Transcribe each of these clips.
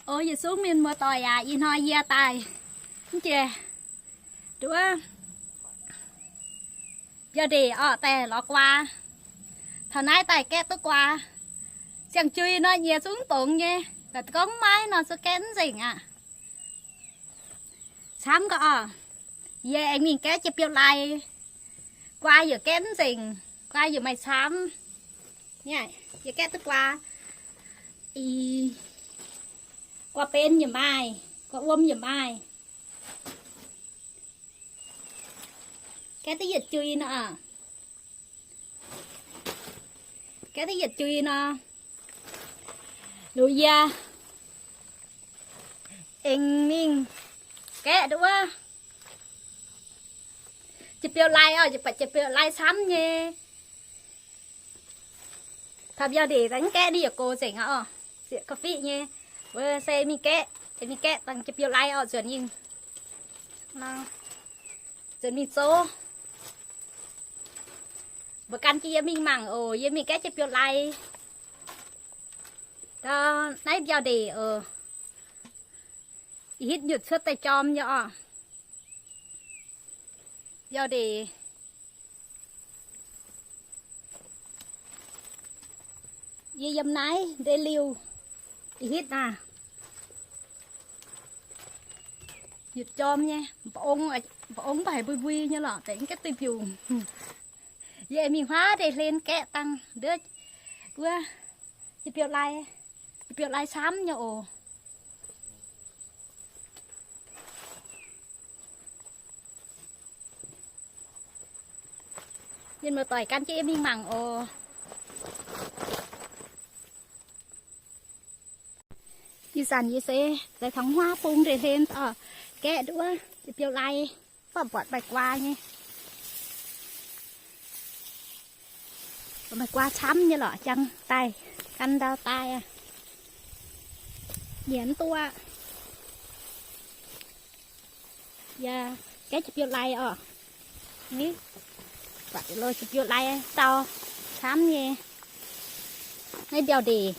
O yietc zungv mienh muoz-doic aac, ih hnoi yie daaih mv jiex nduov biauv-ndeic orqc, daaih lorz guaa. Taux naaiv daaih gaeqv duqv guaa. Ziangh jui nor nyiex zungv dongz nyei, mv baac gorngv maiv nor se gaeqv mv nzengc aqv. Camv gaax orqc. Yie aengx mingh gaeqv jiex biauv-lai. Guaa yaac gaeqv mv nzengc, guaa yaac maaih camv. Yie gaeqv duqv guaa. I, guaa-benx yaac maaih, guaa-wuom yaac maaih. Gaeqv duqv yietc jui nor. Gaeqv duqv yietc jui nor, liuz yie aengx mingh gaeqv nduov jiex biauv-lai orqc, jiex biauv-lai camv nyei. Taux biauv-ndeic mv gaeqv ninh yaac gox nzengc aqv orqc, zieqc ga'fiqv nyei. Wuov se mingh gaeqv, mingh gaeqv dangh jiex biauv-lai orqc, nzuonx mingh, nzuonx mingh zouv. Mbuo gan jienv yie mingh mangc oc. Yie mingh gaeqv jiex biauv-lai. Gau naaiv biauv-ndeic oc. Ih hitv nyutc cuotv daaih jorm nyei orqc. Biauv-ndeic. Yie yiem naaiv ndeic-liuh ih hitv naaic, yietc jorm nyei, mba'ong, mba'ong mv baac haiz mbui mbui nyei lorqc, deix mv gaengh duih mbiungc. Yie mingh huaav ndeic-hlen gaeqv dangh nduov wuov, jiex biauv-lai, jiex biauv-lai camv nyei oc. Mienh muoz-doic gan jienv yie mingh mangc oc. Ih zanc yie se daaih taux huaav bung ndeic-hlen oc, gaeqv nduov jiex biauv-lai, buatc buatc maaih guaa nyei. Maaih guaa camv nyei lorqc, jangx daaih, gan ndau daaih aqv. Nyiemz duqv aqv. Yaac gaeqv jiex biauv-lai orqc. Buatc jiex biauv-lai dau camv nyei. Naaiv biauv-ndeic,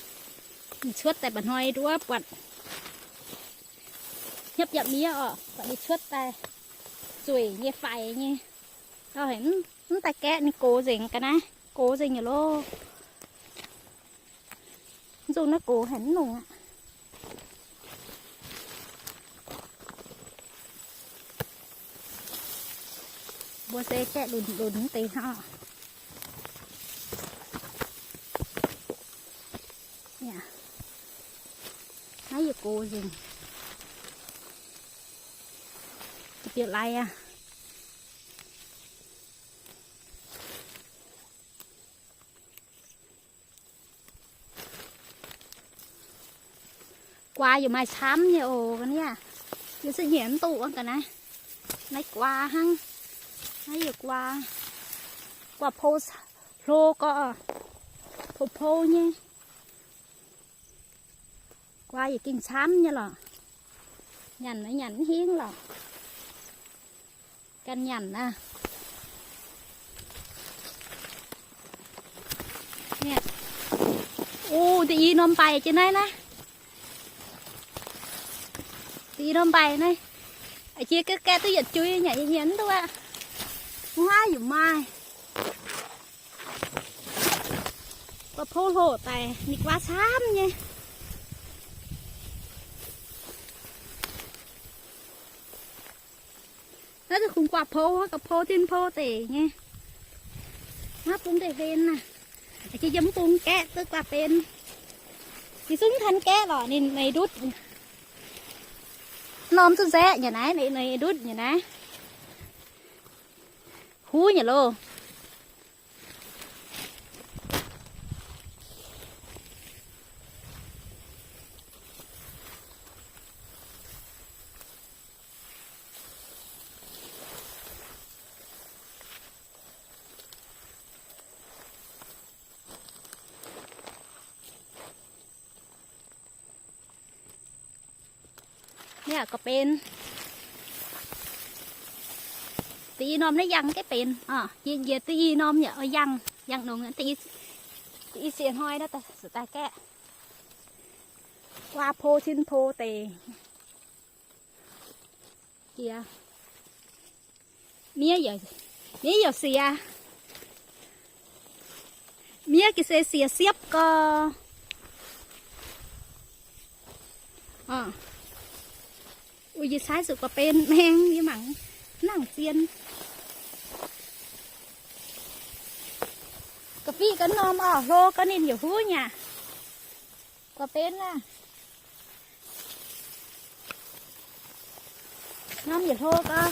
ninh cuotv daaih mba'hnoi nduov buatc hnyouv biauv-miev orqc, buatc ninh cuotv daaih zueic nyei faix nyei. Mv daaih gaeqv ninh gox nzengc ga'naaiv, gox nzengc nyei loh. Mv nzungh naaiv gox haic mv longc aqv. Mbuo se gaeqv lunx lunx deix hnangv. Naaiv yie gox nzengc. Biauv-lai aqv. Guaa yaac maaih camv nyei oc ga'naaiv. Yie se nyiemz mv duqv ga'naaiv. Naaiv guaa hnangv. Naaiv yie guaa, guaa pou hlo gorqv, pou pou nyei. Guaa yaac gengh camv nyei lorqc. Nyanc nor nyanc mv hingv lorqc. Ganh nyanc aqv. O, da'yi norm mbaic jiex naaiv naaiv. Da'yi norm mbaic naaiv. Jiex gaeqv duqv yietc jui nyanc, nyanc mv duqv aqv. Huaav yaac maaih. Guaa pou hlo daic, ninh guaa camv nyei. Naaiv se kungx guaa pou, guaa pou tin pou deic nyei. Naaiv bung deix hlen naaic. Jiex yiem bung gaeqv duqv guaa benx. Yie zungv tan gaeqv lorqc, ninh neix ndutv. Norm zuqc nzaeqv nyei naaiv, ninh neix ndutv nyei naaiv. Huv nyei loh. Naaiv gauh benx. Da'yi norm naaiv yangh gaiv benx oc. Njiec da'yi norm yaac oix yangh, yangh nongx. Da'yi siec hnoi naaiv zuqc daaih gaeqv. Guaa po cin po deix. Jiex. Miev yaac, miev yaac siec. Miev ga'sie siec siepv gau. Wuov yie caaiv zuqc guaax ben maeng, yie mangc nangc zien. Ga'fiqv ga'norm oc, hlo gau ninh yaac huv nyei aqv. Guaax ben aah. Norm yietc hlo gau.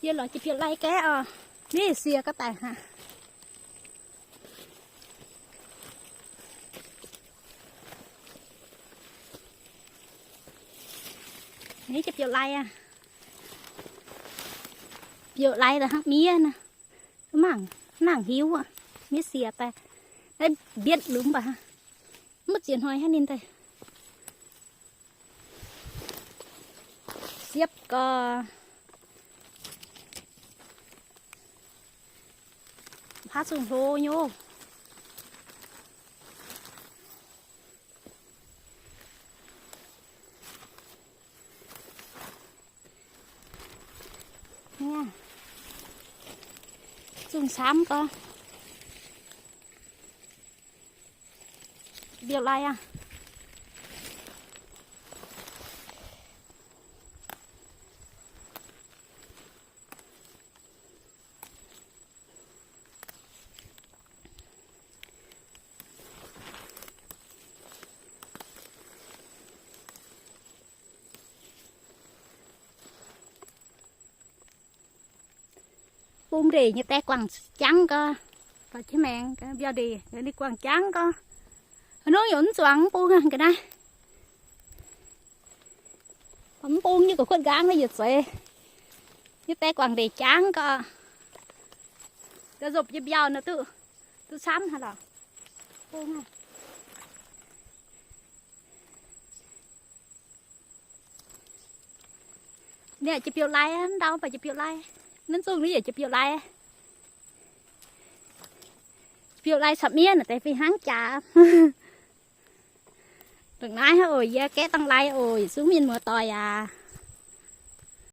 Yie lorz jiex biouv-lai gaeqv oc. Miev siec gau daic hnangv. Miev jiex biouv-lai aqv. Biouv-lai daaih hnangv miev nor. Mangc, nangc hiuv aqv. Miev siec daaih. Naaiv mbietv lumz mv baac hnangv. Mv ziex hnoi hnangv ninh daaih. Siepv gau. Hnangv zungh hlo nyei oc. Zungh camv gau. Biouv-lai aqv. Bung ndeic nyei daeh guangc jangv gau. Lorz jienv maengx, mbiauh ndeic ninh guangc jangv gau. Haaix nor yaac mv zuangx mv bung aqv ga'naaiv. Mv bung nyei gu'kuotv nqaang naaiv yietc zuiz. Nyei daeh guangc ndeic jangv gau. Ga'nzopv nyei mbiauh nor duqv, duqv camv haaix lorqc. Bung aqv. Ninh jiex biouv-lai, ndau mv baac jiex biouv-lai. Naaiv zungh naaiv yietc jiex biouv-lai. Biouv-lai camv miev naaic deix fih hnangv jaax. Longc naaiv hnangv oc, yie gaeqv dangh lai oc, yietc zungv mienh muoz-doic aac.